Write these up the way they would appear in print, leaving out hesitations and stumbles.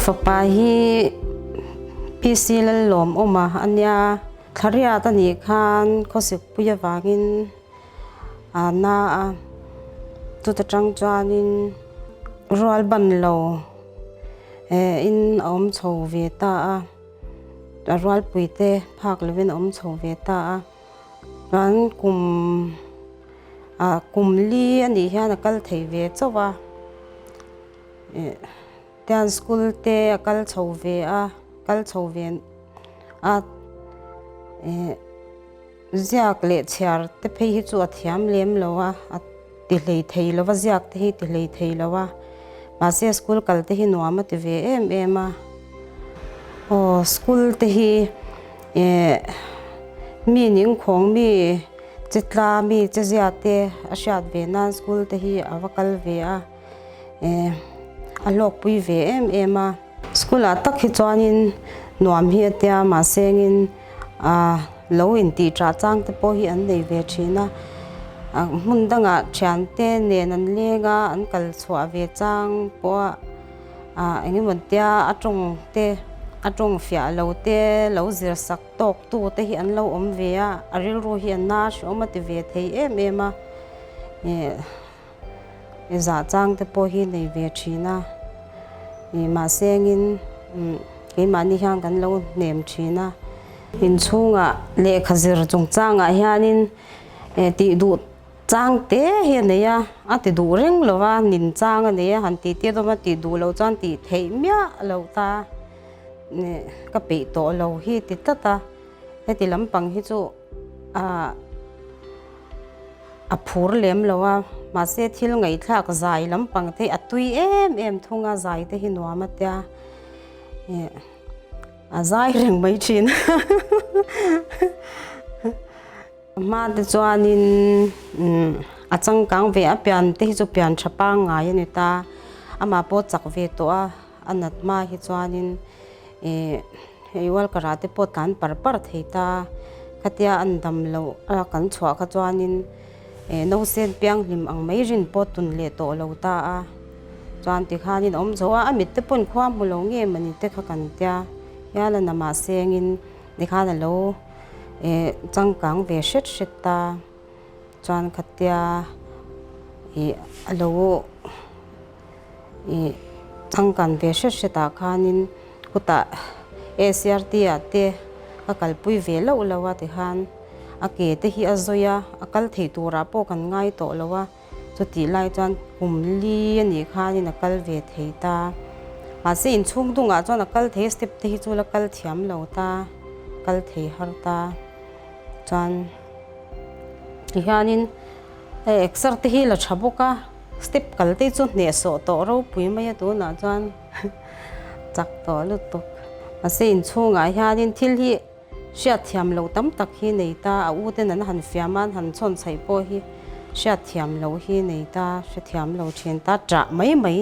fapa hi PC Lallawmawma a nia, Thlariat a nih khan khawsikpui avangin a na a, chuta tang chuanin rual ban lo in a awm chho ve ta a, a rualpui te phak lovin a awm chho ve ta a, chuan kum ah kum li a nih hian a kal thei ve chauh a, eh tian school te a kal chho ve a, kal chho ve a eh. Ziak leh chhiar te phei hi chu a thiam lem lo a, a ti hlei thei lo va, ziak te hi ti hlei thei lo a, mahse school kal te hi nuam a ti ve em em a. Aw school te hi eh mi ningkhawng mi che tla mi che zia te a hriat ve nan school te hi a va kal ve a, eh a hlawkpui ve em em a. School ah tak hi chuanin nuam hi a tia mahsengin ah lo intih ṭah chang te pawh hi an nei ve ṭhin a, ah hmun dangah ṭhiante nen an leng a, an kal chhuah ve chang pawh a ah eng emaw tia a tawng te a tawng fiah lo te lo zir sak tawk tu te hi an lo awm ve a, a rilru hi a na hreawm a ti ve thei em em a, eh. I zah chang te pawh hi nei ve thin a, ih mahse engin keimahni hian kan lo hnem thin a. Inchhungah lehkha zir chungchangah hianin eh tih duh chang te hi a nei a, a ti duh reng lo va, nin chang a nei a, han tih tir dawn a tih duh loh chuan tih theih miah loh ta eh ka peih tawh lo hi ti tlat a, heti lampang hi chu. Ah a phur lem lo a, mahse thil ngaihthlak zai lampang te hi a tui em em thung a, zai te hi nuam a tia eh a zai reng mai thin hma te chuanin umm a changkang ve a pian te hi chu pian tha pangngai a ni ta, amah pawh chak ve tawh a, a nat hma hi chuanin eh. Hei worker ah te pawh tlan par par thei ta, khatia an dam loh a kan chhuah kha chuanin eh nausen pianghlim ang mai rin pawh tun leh tawh lo ta a, chuan tikhanin a awm zo a, a mit te pawhin khua hmu lo nge mawni te kha kan tia, hial a na mah sengin tikhan a lo eh changkang ve hret hret ta, chuan khatia ih a lo. Ih changkan ve hret hret ah khanin khutah ACRT ah te ka kalpui ve loh lo a tikhan a ke te hi a zawi a, a kal theih turah pawh kan ngai tawh lo a, chutih lai chuan kum li a nih khanin a kal ve thei ta. Mahse inchhung dungah chuan a kal thei a step te hi chu la kal thiam lo ta, kal thei har ta chuan tihianin hei exer te hi la tha bawk a. Step kal te chu hnehsawh tawh ropui mai a tunah chuan chak tawh lutuk. Mahse inchhungah hianin thil hi hriatthiam loh tam tak hi nei ta, a u ten an han fiam a, an han chhawn chhaih pawh hi hriatthiam loh hi nei ta, hrethiam lo thin ta, ṭah mai mai,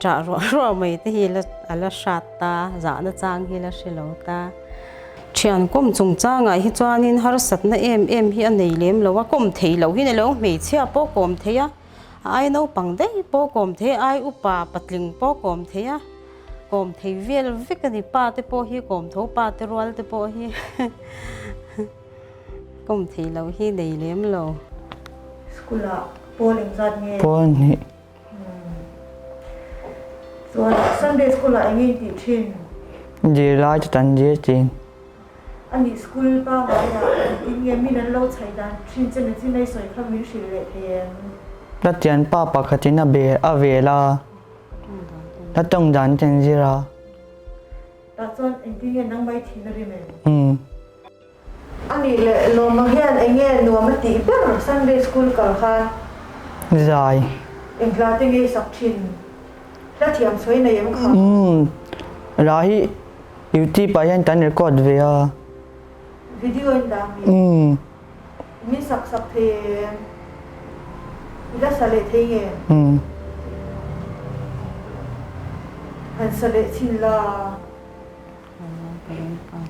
ṭah ruah ruah mai te hi la a la hrat ta, zahna chang hi la hre lo ta. Thian kawm chungchangah hi chuanin harsatna em em hi a nei lem lo a, kawm theih loh hi ni lo, hmeichhia pawh kawm thei a. A ai naupang daih pawh kawm thei a, ai upa patling pawh kawm thei a, kawm thei vel vek a ni. Pa te pawh hi kawm tho, pa te rual te pawh hi kawm thei loh hi nei lem lo. School ah pawl engzat nge? Pawl hnih. Chuan Sunday school ah enge in tih thin? Zirlai chu tan zir thin. A nih school pangai ah engtin nge min an lo chhaih dan thin che ni chin ei sawi kha min hrilh leh thei em? La thianpa pakhat in a be a vel a, la tawng dan ten zir a. Tah chuan engtin nge nangmah i thin a rim em? Umm. A nih leh Lawma hian eng nge nuam a tih ber Sunday school kal khan? Zai. Eng hla te nge i sak thin? Hla thiam sawi nei em kha? Umm. Hla hi Youtube ah hian kan record ve a. Video in dah mi? Umm. Min sak sak thei em? I la sa leh thei nge? Umm. Han sa leh chhin la.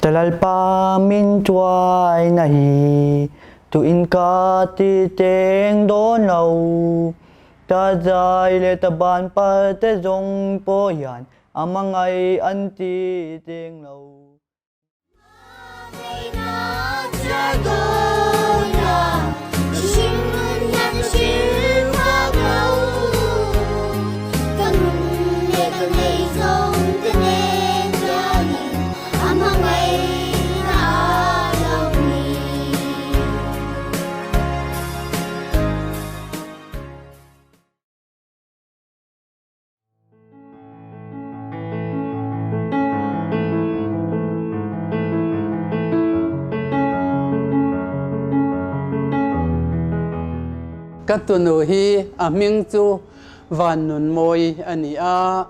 Ta Lalpa min tuai na hi tu in ka ti teng dawn lo. Ta zai leh ta ban pal te zawng pawh hian. a hmangaih an ti teng lo. Ka tunu hi a hming chu Vannunmawi a ni a,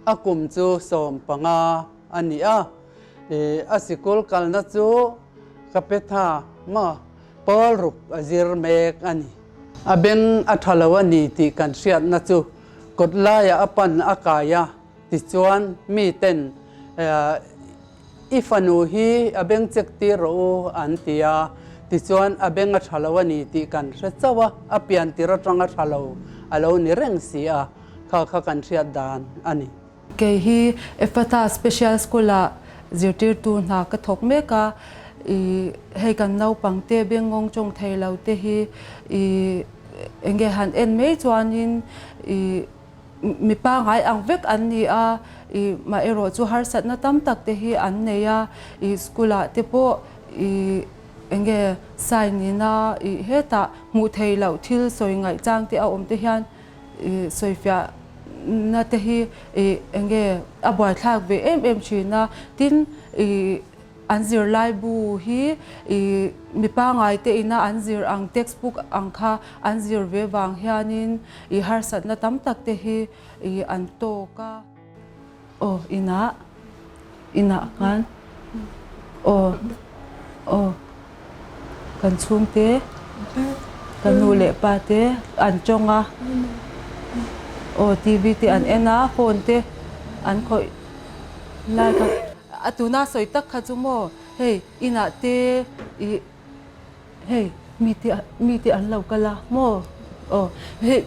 a kum chu 15 a ni a. A sikul kalna chu ka pe tha maw? Pawl ruk a zir mek a ni. A beng a tha lo a ni tih kan hriatna chu kawt laiah a pan a kai a, tichuan miten I fanu hi a beng chek tir rawh u an ti a, tichuan a beng a tha lo a ni tih kan hre chauh a, a pian tir atang a tha lo a lo ni reng si a, kha kha kan hriat dan a ni. Kei hi Ephatha Special School-ah zirtirtu hna ka thawk mek a, i hei kan naupangte bengngawng tawng thei lo te hi i enge han en mai chuanin i mi pangngai ang vek an ni a, i mah erawh chu harsatna tam tak te hi an nei a, i school-ah te pawh i enge sign ina i hetah hmuh theih loh thil sawi ngaih chang te a awm te hian I sawifiah na te hi i enge a buaithlak ve em em thin a, tin i an zirlai bu hi i mi pangai te ina an zir ang textbook ang kha an zir ve vang hianin i harsatna tam tak te hi i an tawk a. Aw inah inah khan aw aw kan chhungte ka nu leh pa te an tawng a aw TV te an en a phone te an khawih lai kha a tuna sawi tak kha chu maw hei inah te ih Hei mite mite an lo kal a maw aw hei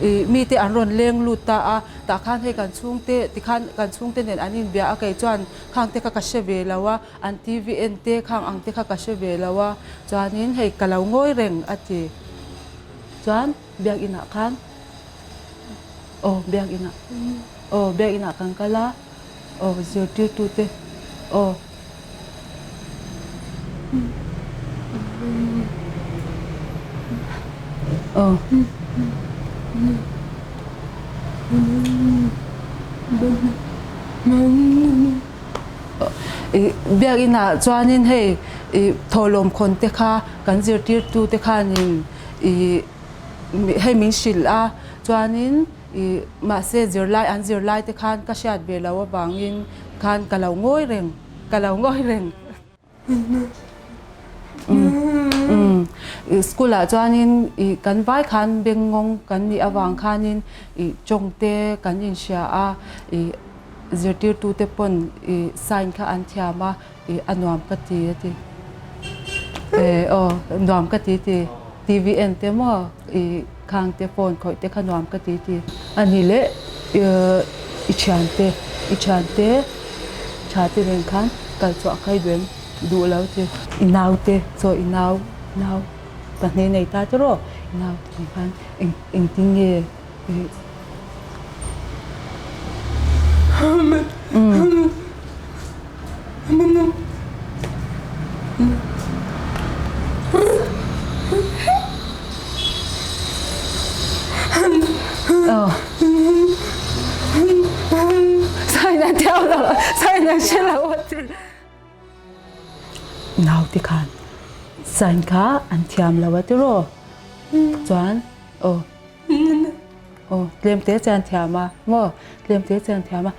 ih mite an rawn leng lut ta a tah khan hei kan chhungte tikhan kan chhungte nen an inbia a kei chuan khang te kha ka hre ve lo a an TV en te khang ang te kha ka hre ve lo a chuanin hei ka lo ngawi reng a ti chuan biakinah khan aw biakinah aw biakinah kan kal a aw zirtirtute aw. Biakinah chuanin hei ih thawhlawm khawn te kha kan zirtirtu te khanin ih hei min hrilh a chuanin ih mahse zirlai an zirlai te khan ka hriat ve loh avangin khan ka lo ngawi reng. Ka lo ngawi reng. School ah chuanin ih kan vai khan bengngawng kan nih avang khanin ih tawngte kan inhria a, ih zirtirtute pawn ih sign kha an thiam a, ih a nuam ka ti a ti. Eh aw nuam ka ti ti TV en te maw ih khang te phone khawih te kha nuam ka ti ti. A ni leh i thiante i thiante tha te nen khan kal chhuah kha i duh em duh lo ti. I nau te chaw i nau nau pahnih nei ta te rawh i nau te nen khan eng engtin nge i Naute khan sign kha an thiam lo a tiraw chuan aw aw tlem te chuan thiam a maw tlem te chuan thiam a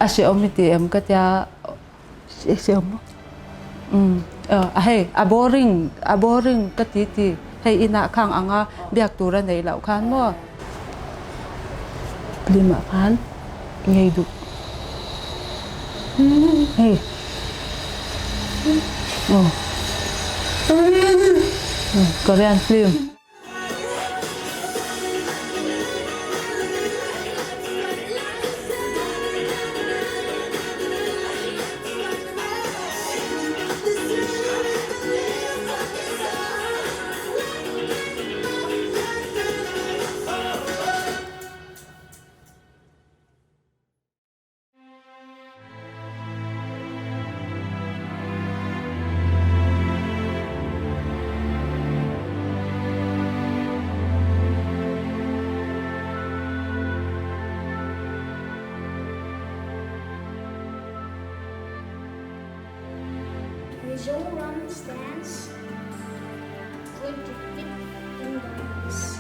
a hrehawm i ti em ka tia. Hei a boring a boring ka ti ti hei inah khang anga biak tur a neih loh khan maw film ah khan ngei duh hei aw Korean film. Mizoram stands 25th in the race.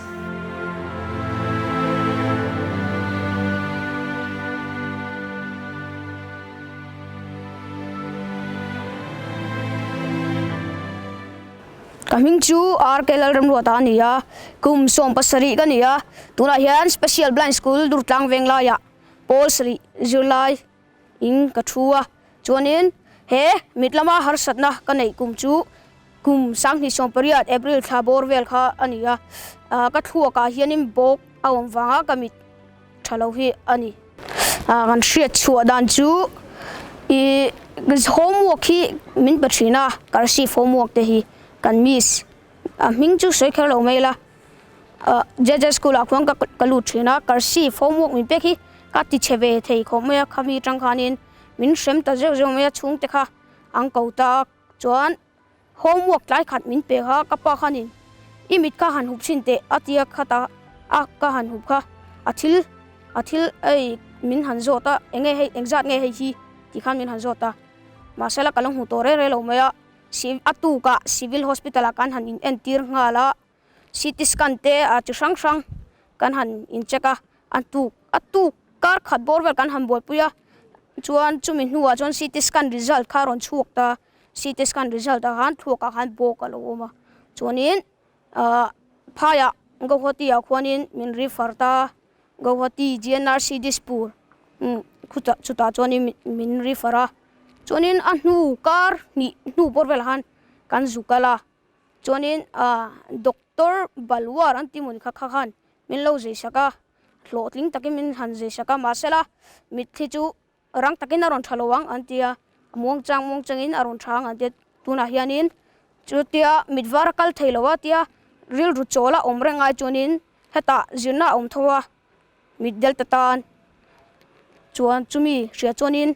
Ka hming chu RK Lalramruata a ni a, kum 17 ka ni a, tunah hian Special Blind School Durtlang Venglaiah pawl sarih zirlai in ka thu a, chuanin he mit lama harsatna ka neih kum chu kum 2018 April thla bawr vel kha a ni a, ka thluakah hianin bawk a awm vanga ka mit tha lo hi a ni. Kan hriat chhuah dan chu ih homework hi min pe thin a, cursive homework te hi kan miss a hming chu sawi kher lo mai ila. JJ school ah khuan ka lut thin a, cursive homework min pek hi ka ti chhe ve thei khawp mai a, khami atang khanin min hrem ta zeuh zeuh mai a, chhungte kha an ko ta a, chuan homework tlai khat min pek a, ka pa khanin i mit kha han hup chhin teh a tia khat a, a ka han hup kha a thil a thil ei min han zawt a, enge hei engzat nge hei hi tih khan min han zawt a, mahse la ka lo hmu tawh reng reng lo mai a, a tukah civil hospital ah kan han in entir nghal a. CT scan te a chi hrang hrang kan han in check a, a tuk a tuk kar khat bawr vel kan han buaipui a, chuan chumi hnuah chuan CT scan result kha a rawn chhuak ta, CT scan result ah khan thluak ah khan bawk a lo awm a, chuanin ahh phaiah Guwahati ah khuanin min refer ta, Guwahati GNRC Dispur khutah chutah chuanin min refer a, chuanin a hnu kar hnih hnu bawr velah khan kan zu kal a. Chuanin Doctor Balwar an tih mawni kha kha khan min lo zei sak a, hlawhtling takin min han zei sak a, mahsela mitthi chu rang takin a rawn tha lo ang an ti a, muangchang muangchangin a rawn tha ang an ti a, tunah hianin chutia mit var a kal thei lo a tia rilru chawl a awm reng ai chuanin hetah zirna a awm tho a, mit delta tan chuan chumi hria chuanin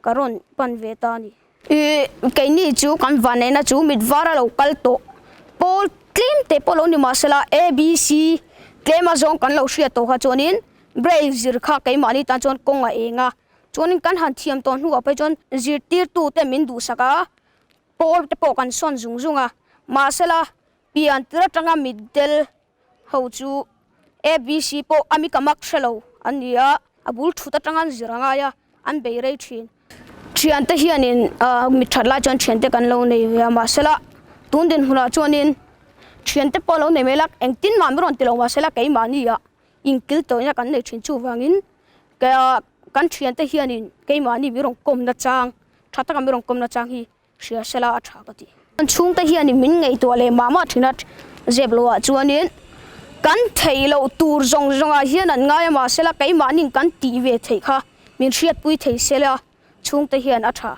ka rawn pan ve ta a ni. Ih, keini chu kan vanneihna chu mit var a lo kal tawh. Pawl tlem te pawh lo ni mah sela ABC tlem a zawng kan lo hriat tawh kha chuanin Braille zir kha keimahni tan chuan kawng a eng a. Chuanin kan han thiam tawh hnuah phei chuan zirtirtute min duhsak a, pawl te pawh kan sawn zung zung a. Mahsela pian tir atanga mitdel Ho chu ABC pawh a mi ka mak hre lo an ni a, a bul thut atanga an zir a ngai a, an bei rei thin. Thiante hianin mit that lai chuan thiante kan lo nei ve a, mahsela tun dinhmunah chuanin thiante pawh lo nei mai la, engtin mah mi rawn ti lo mahsela keimahni ah inkil tawihna kan nei thin chuvangin kan thiante hianin keimahni mi rawn kawmna chang tha taka mi rawn kawmna chang hi Hria sela a tha ka ti. Kan chhungte hianin min ngaihtuah leh mah mah thin a, zep loah chuanin kan theih loh tur zawng zawngah hian an ngai a, mahsela keimahnin kan tih ve theih kha min hriatpui thei sela chhungte hian a tha.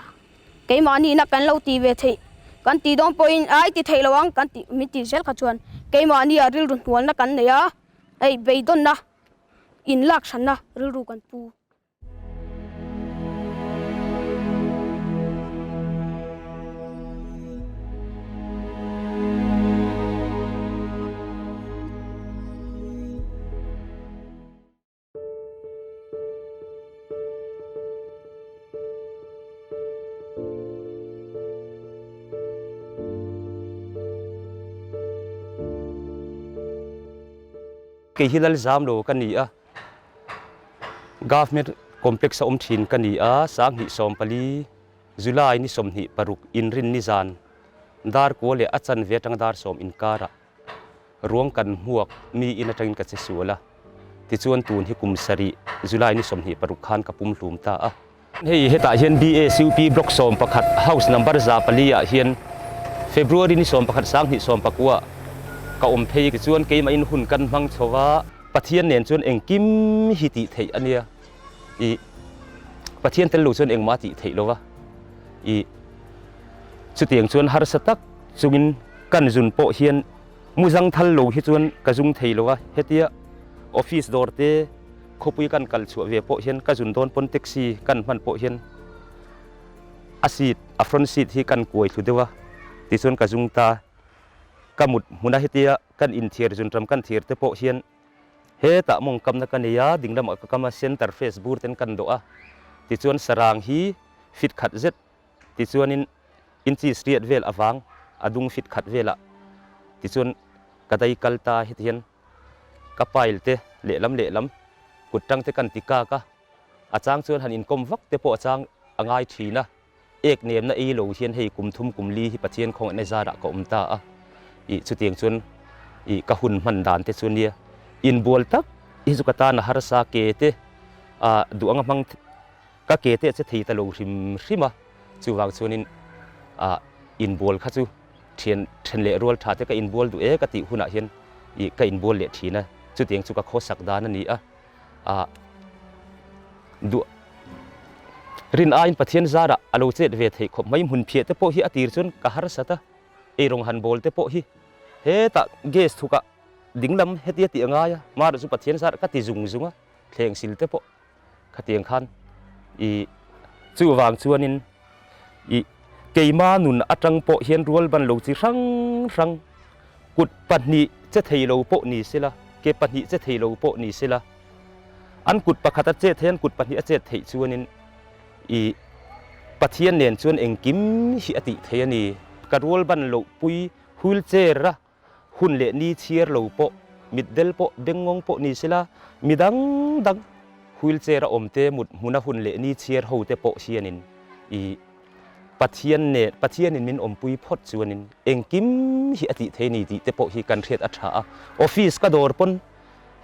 Keimahniina kan lo tih ve theih kan tih dawn pawhin ai ti theih lo ang kan tih min tih zel kha chuan keimahnia rilru hnualna kan nei a, hei beidawnna inlak hranna rilru kan pu. Kei hi Lalzam lo ka ni a. Government complex a awm thin ka ni a, 2014 July ni 26 inrin ni zan dar kua leh a chanve atanga dar sawm inkarah ruang kan hmuak mi in atangin ka che sual a, tichuan tun hi kum sarih July ni 26 khan ka pum hlum ta a. Hei hetah hian BASUP Block 11 House number 4 ah hian February ni 11 2019 ka awm phei tichuan keimahin hun kan hmang chho a, Pathian nen chuan engkim hi tih theih a nia i Pathian tel lo chuan engmah tih theih lo va i chutiang chuan harsa tak chungin kan zun pawh hian muzang thal lo hi chuan ka zung thei lo a, hetia office dawr te khawpui kan kal chhuah ve pawh hian ka zun dawn pawn taxi kan hman pawh hian a seat a front seat hi kan kuai thlu deuh a tichuan ka zung ta ka mut hmun a hetia kan inthiar zunram kan thir te pawh hian hetah mawng kamna ka nei a ding lamah ka kam a center face bur ten kan dawh a tichuan sarang hi fit khat zet tichuanin. Inches riat vel avang a dung fit khat velah tichuan ka dai kal ta heti hian ka pile te lehlam lehlam kut tang te kan ti kak a, a chang chuan han inkawm vak te pawh a chang a ngai thin a, ek nemna ei lo hian hei kum thum kum li hi Pathian khawngaihna zarah ka awm ta a, ih chutiang chuan ih ka hun hman dan te chu nia inbual tak hi chu ka tan a harsa ke te ah duh anga hmang Ka ke te a che thei ta lo hrim hrim a, chuvang chuanin ah inbual kha chu thian then leh rual tha te ka inbual duh e ka tih hunah hian ih ka inbual leh thin a, chutiang chu ka khawsak dan a ni a, ah duh rin aiin Pathian zarah a lo chet ve theih khawp mai, hmun phiah te pawh hi a tir chuan ka harsat a, eirawng han bawl te pawh hi hetah gas thukah dinglam hetia tih a ngai a, mahrawh chu Pathian zarah ka ti zung zung a, thleng sil te pawh. Khatiang khan i chuvang chuanin i keima nun atang pawh hian rual ban lo chi hrang hrang kut pahnih che thei lo pawh ni sela, ke pahnih che thei lo pawh ni sela, an kut pakhat a chet thei an kut pahnih a chet theih chuanin i Pathian nen chuan engkim hi a tih thei a ni. Ka rual ban loh pui wheelchair a Hun leh ni chhiar lo pawh, mitdel pawh, bengngawng pawh ni sela, mi dang dang wheelchair a awm te mut hmuna hun leh ni chhiar ho te pawh hianin i Pathian nen, Pathianin min awmpui phawt chuanin engkim hi a tih thei ni tih te pawh hi kan hriat a tha a. Office ka dawr pawn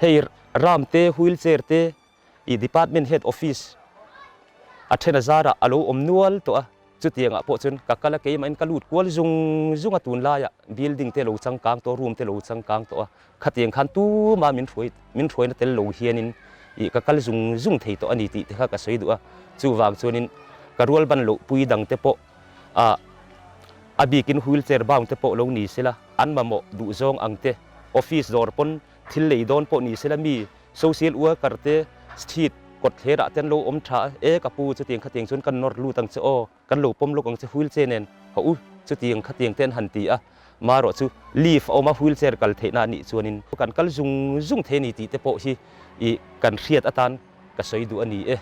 hei ram te, wheelchair te, i department head office a then a zarah a lo awm nual tawh a. Chutiangah pawh chuan ka kal a, keimahin ka lut kual zung zung a, tunlaiah building te lo changkang tawh a, room te lo changkang tawh a, khatiang khan tuma min hruai min hruaina tel lo hianin ih ka kal zung zung thei tawh a ni tih te kha ka sawi duh a, chuvang chuanin ka rual ban loh pui dang te pawh ah a bikin wheelchair bound te pawh lo ni sela, an mamawh duh zawng ang te, office dawr pawn thil lei dawn pawh ni sela mi Social worker te street kawt thlerah te an lo awm tha a, e ka pu chutiang khatiang chuan kan nawr lut ang che aw, kan lo pawm lawk ang che wheelchair nen ha u chutiang khatiang te an han ti a, marawh chu lift a awm a wheelchair kal theihna a nih chuanin kan kal zung zung thei a ni tih te pawh hi ih kan hriat atan ka sawi duh a ni e.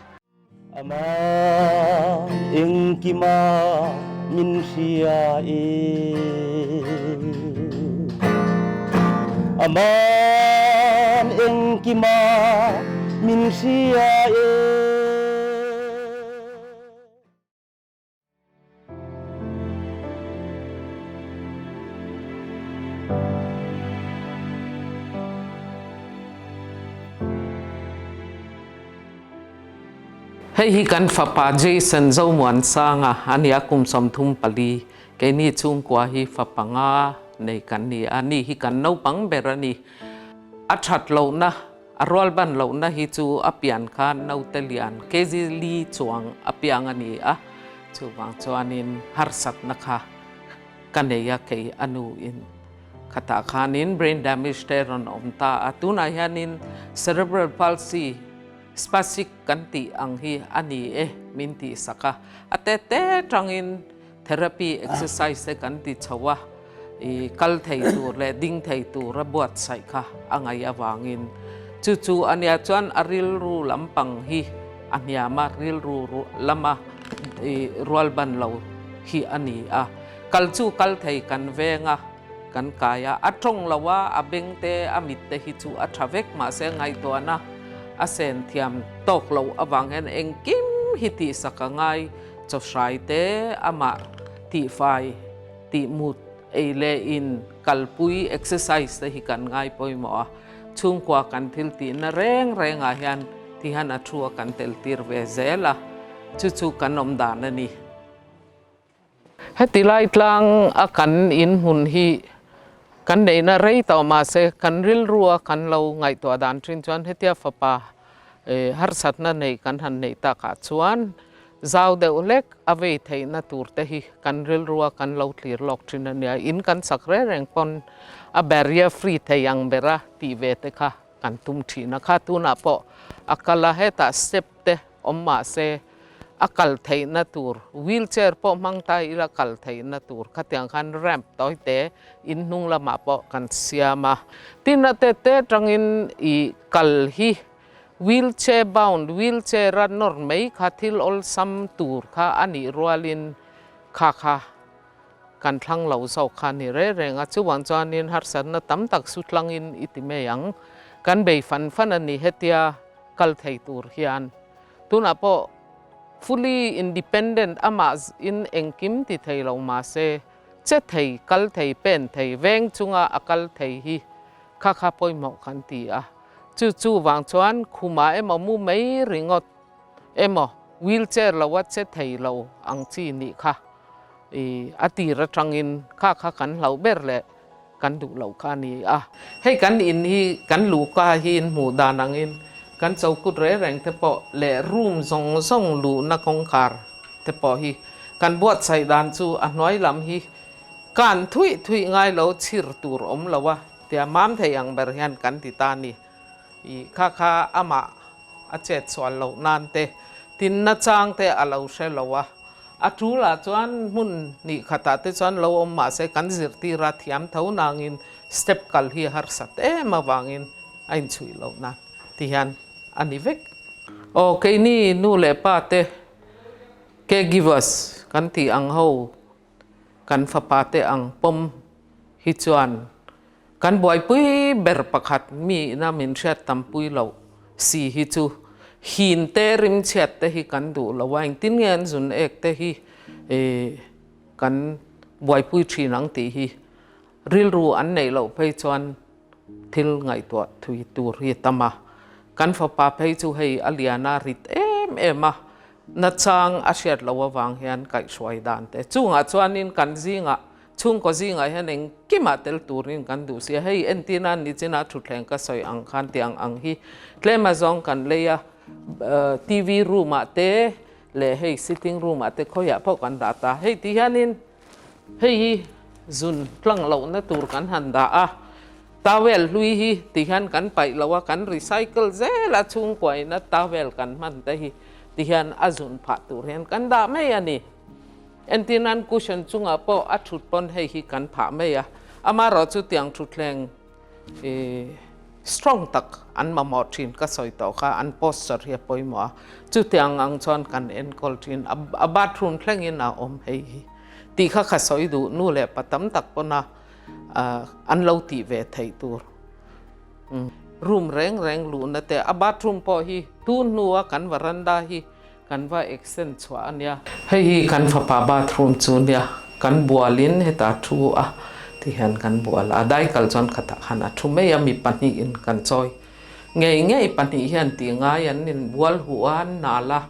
Amah engkima min hria e. Amah engkima min hria e. Hei hi kan fapa Jason Zomuansanga a nia kum 34 keini chhungkua hi fa panga nei kan ni a, ni hi kan naupang ber a ni. A that lohna, a rualban lohna hi chu a pian khan naute lian kg li chuang a piang a ni a, chuvang chuanin harsatna kha ka nei a kei a nu in. Khatah khanin brain damage te rawn awm ta a, tunah hianin cerebral palsy, spastic kan tih ang hi a ni e min tih sak a, a te te tangin therapy exercise te kan ti chho a, i kal thei tur leh ding thei tura buatsaih kha a ngaih avangin chu chu a nia chuan a rilru lampang hi a hniam a, rilru lama i rualban lo hi a ni a. Kal chu kal thei kan veng a, kan kai a, a tawng lo a, a beng te, a mit te hi chu a tha vek mahse ngaihtuahna a sen thiam tawk loh avang hian engkim hi tihsak a ngai, chawhrai te, amah tihfai, tihmut, ei leh in, kalpui, exercise te hi kan ngai pawimawh a, chhungkua kan thil tihna reng rengah hian tihian a thu a kan tel tir ve zel a, chu chu kan awm dan a ni. Heti lai tlang a kan in hmun hi kan neihna rei tawh mahse kan rilru a kan lo ngaihtuah dan thin chuan hetia fapa harsatna nei kan han neih takah chuan zau deuh hlek a vei theihna tur te hi kan rilru a kan lo thlir lawk thin a nia. In kan sak reng reng pawn a barrier free thei ang bera tih ve te kha kan tum thin a. Kha tunah pawh a kal a hetah step te awm mahse a kal theihna tur wheelchair pawh hmang ta ila kal theihna tur khatiang khan ramp tawi te in hnung lamah pawh kan siam a. Tin a te te atangin ih kal hi wheelchair bound wheelchair a nawr mai kha thil awlsam tur kha a nih rualin kha kha. kan thlang lo zawk kha a ni reng reng a. Chuvang chuanin harsatna tam tak su tlangin i ti mai ang. Kan bei fan fan a ni hetia kal thei tur hian. Tunah pawh fully independent amah in engkim ti thei lo mahse che thei, kal thei, pen thei, veng chunga a kal thei hi kha kha pawimawh kan ti a. Chu chuvang chuan khumah emaw mu mai ringawt emaw wheelchair lo a che thei lo ang chi nih kha i a tir atangin kha kha kan hlauh ber leh kan duh loh kha a ni a. Hei kan in hi kan luhka hi in hmuh dan angin kan chokut reng reng te pawh leh room zawng zawng luhna kawngkhar te pawh hi kan buatsaih dan chu a hnuai lam hi kan thuih thuih ngai lo chhir tur awm lo a tia mam thei ang ber hian kan ti ta a ni. I kha kha amah a chet sual loh nan te tin nachang te a lo hre lo a, a tulah chuan hmun hnih khatah te chuan lo awm mah se kan zirtir a thiam tho nangin step kal hi a harsat em avangin a inchhuih loh nan ti hian a ni vek. Aw keini nu leh pa te caregivers kan tih ang ho kan fapa te ang pawm hi chuan Kan buaipui ber pakhat mi ina min hriat tampui loh si hi chu hin te rimchhiat te hi kan duh lo a, engtin nge an zun ek te hi kan buaipui thin ang tih hi rilru an neih loh phei chuan thil ngaihtuah thui tur hi a tam a. Kan fapa phei chu hei a lian a rit em em a, nachang a hriat loh avang hian kaihhruai dan te chungah chuanin kan zingah Chhungkaw zingah hian engkimah tel turin kan duh si a, hei entirna nichinah thutthleng ka sawi ang khan tiang ang hi tlem azawng kan lei a, TV room ah te leh hei sitting room ah te khawiah pawh kan dah ta, hei ti hianin hei hi zun tlang lohna tur kan han dah a, towel hlui hi ti hian kan paih lo a, kan recycle zel a chhungkua ina towel kan hman te hi ti hian a zun phah tur hian kan dah mai a ni. Entirnan cushion chungah pawh a thut pawn hei hi kan phah mai a, amaherawh chu tiang thutthleng strong tak an mamawh thin ka sawi tawh kha an posture hi a pawimawh a, chutiang ang chuan kan enkawl thin a bathroom thlengin a awm hei hi tih kha ka sawi duh nu leh pa tam tak pawna an lo tih ve theih tur room reng reng luhna te a bathroom pawh hi tun hnua kan varanda hi Kan va extend chhuah a nia. Hei hi kan fapa bathroom chu nia, kan bualin heta thu a ti hian kan bual a, daikal chuan khatah khan a thu mai a, mi pahnihin kan chawi ngei ngei pahnih hian tih ngai an in bual huh a, an nal a,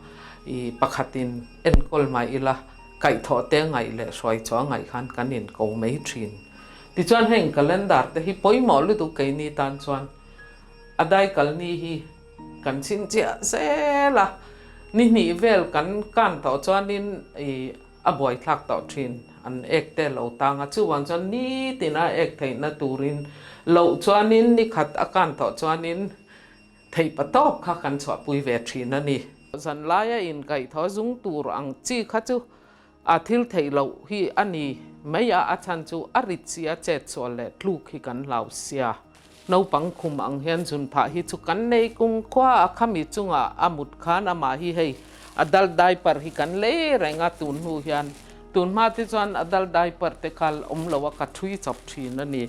i pakhatin enkawl mai ila kaihthawh te ngaih leh hruai chhuah ngaih khan kan in ko mai thin. Tichuan heng calendar te hi pawimawh lutuk keini tan chuan a daikal ni hi Kan chhinchhiah zel a, ni hnih vel kan kan tawh chuanin i a buaithlak tawh thin, an ek te lo tang a, chuvang chuan nitin a ek theihna turin loh chuanin ni khat a kan tawh chuanin theih pa tawp kha kan chhuahpui ve thin a ni. Zanlaia inkaihthawh zung tur ang chi kha chu a thil theih loh hi a ni mai a, a chhan chu a rit si a chet sual leh tluk hi kan hlau sia. Naupang khum ang hian zun phah hi chu kan nei kum khua a khami chungah a mut khan amah hi hei adult diaper hi kan lei reng a tun hnu hian tun hma te chuan adult diaper te kha awm lo a ka thui chawp thin a ni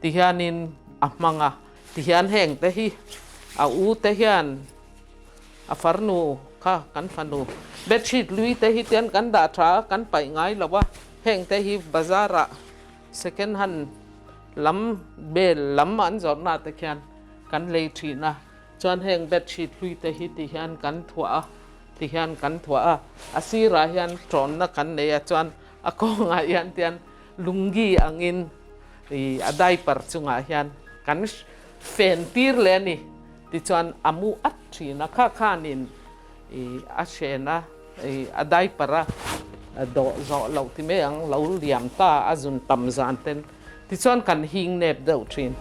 ti hianin a hmang a ti hian heng te hi a u te hian a farnu kha kan fanu bedsheet lui te hi tian kan dah tha a kan paih ngai lo a heng te hi bazar ah Second hand lam bel lam an zawrhna te khian kan lei thin a, chuan heng bedsheet hlui te hi ti hian kan thuah a, ti hian kan thuah a, a sirah hian tawnna kan nei a, chuan a kawngah hian tian lungi angin ih a diaper chungah hian kan fen tir leh a ni, tichuan a mu at thin a, kha khanin ih a hren a. A diaper a dawh zawh loh ti mai ang, lo liam ta a zun tam zan ten tichuan kan hing nep deuh thin.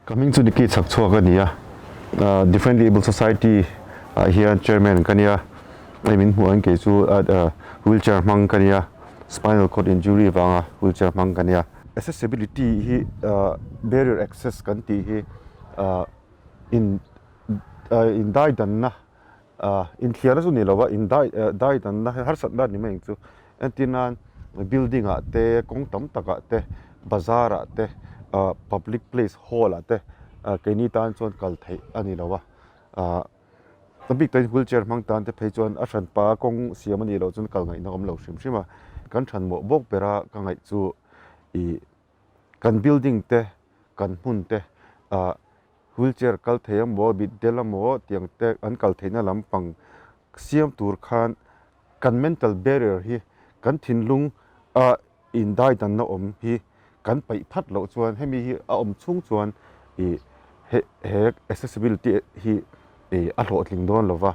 Ka hming chu Nicky Chhakchhuak a ni a, Differently Abled Society ah hian Chairman ka nia, hei min hmuh ang kei chu wheelchair hmang ka nia. spinal cord injury vanga wheelchair hmang ka nia. Accessibility hi barrier access kan tih hi in indaidanna inthliarna chu ni lo a indaidanna harsatna a ni mai ang chu. Entir nan building ah te kawng tam takah te bazar ah te public place hall ah te keini tan chuan kal theih a ni lo a. A bik takin wheelchair hmang tan te phei chuan a hranpa kawng siam a nih loh chuan kal ngaihna awm lo hrim hrim a. Kan thanmawh bawk bera ka ngaih chu ih kan building te kan hmun te ah wheelchair kal thei emaw mitdel emaw tiang te an kal theihna lampang siam tur khan kan mental barrier hi kan thinlung a indaidanna awm hi kan paih phat loh chuan hemi hi a awm chhung chuan ih he he accessibility hi ih a hlawhtling dawn lo va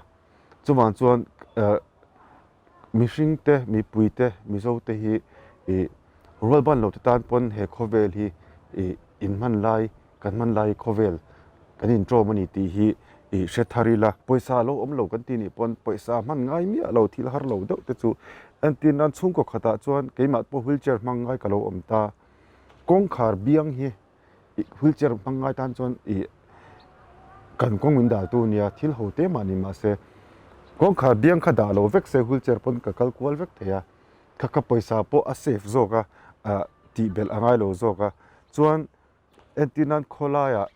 chuvang chuan eh mihring te mipui te mizo te hi ih rual ban lo te tan pawn he khawvel hi ih inhman lai kan hman lai khawvel kan intawm a ni tih hi ih hre thar ila. Pawisa a lo awm lo kan tih nih pawn pawisa hman ngai miah lo thil har lo deuh te chu entir nan chhungkaw khatah chuan keimah pawh wheelchair hmang ngai ka lo awm ta. Kawngkhar biang hi ih wheelchair hmang ngai tan chuan ih kan kawng min dal tu nia thil ho te mah ni mahse kawngkhar biang kha dah lo vek se wheelchair pawn ka kal kual vek thei a kha kha pawisa pawh a safe zawk a ah tih belh a ngai lo zawk a chuan Entir nan khawlaiah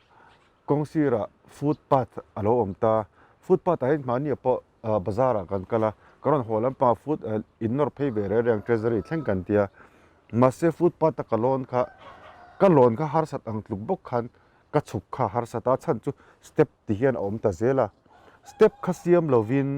kawng sirah footpath a lo awm ta, footpath ah hian mahni pawh bazar ah kan kal a, ka rawn haw lampangah foot in nawr phei ve reng reng treasury thleng kan tia, mahse footpath a ka lawn kha ka lawn kha harsat ang tluk bawk khan ka chhuk kha harsat a chhan chu step ti hian a awm ta zel a, step kha siam lovin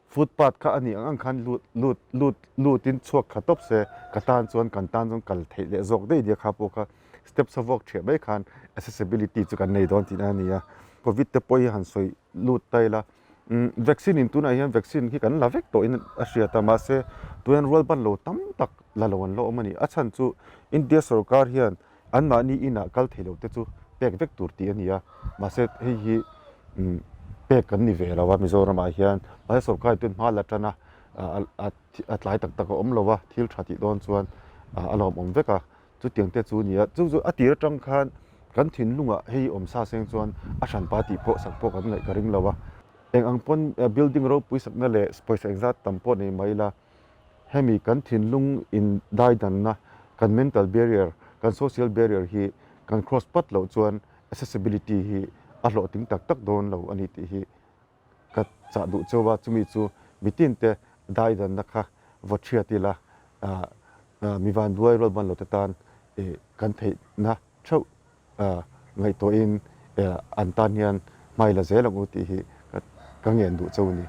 footpath kha a nih ang ang khan lut lut lut lutin chhuak kha tawp se ka tan chuan kan tan chuan kal theih leh zawk daih nia kha pawh kha. Step sa vuak thiah mai khan accessibility chu kan nei dawn tihna a ni a, covid te pawh hi han sawi lut ta ila umm vaccine in tunah hian vaccine hi kan la vek tawhin a hriat a mahse tunah hian rual ban lo tam tak la lo an la awm a ni a chhan chu India sorkar hian anmahni inah kal thei lo te chu pek vek tur tih a ni a mahse hei hi umm pek kan ni ve lo a Mizoramah hian mahse sorkar in tun hma la tan a a tlai tak tak a awm lo a thil tha tih dawn chuan a lawmawm vek a. Chutiang te chu a ni a, chu chu a tir atang khan kan thinlungah hei awm sa seng chuan a hranpa tih pawh sak pawh kan ngaih ka ring lo a. Eng ang pawn building ropui sakna leh pawisa engzat tam pawh nei mai ila, hemi kan thinlung in daidanna, kan mental barrier, kan social barrier hi kan cross pat loh chuan accessibility hi a hlawhtling tak tak dawn lo a ni tih hi Ka chah duh chauh a, chumi chu mitin te daidanna kha vaw thiat ila, mi vanduai rual ban lo te tan kan theihna theuh ngaihtuahin an tan hian hmai la zel ang u tih hi ka ngen duh chauh a ni.